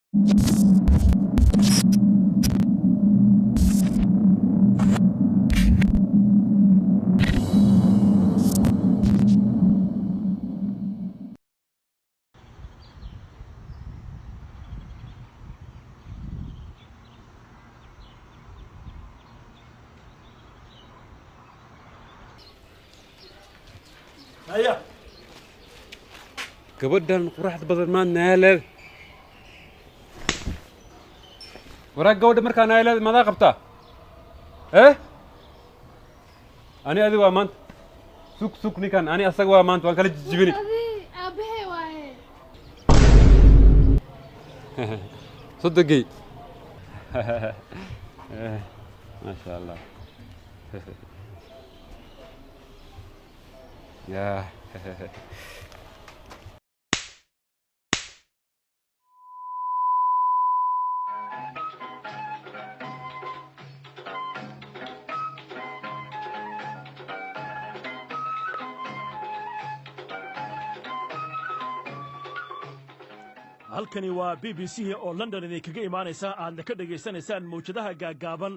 Haya. Gabadhan quruxda badan maad naaleed. Waraa gabadha markaa naaleed madaa qabtaa? Eh, ani adiga waa maanta. Sug sug, ninkan ani asaga waa maanta waan kala jijibini. Adi aabbahay waaye. Sodogey, maasha Allah ya. Halkani waa BBC oo London idinkaga imaanaysa, aadna ka dhegaysanaysaan mawjadaha gaaggaaban.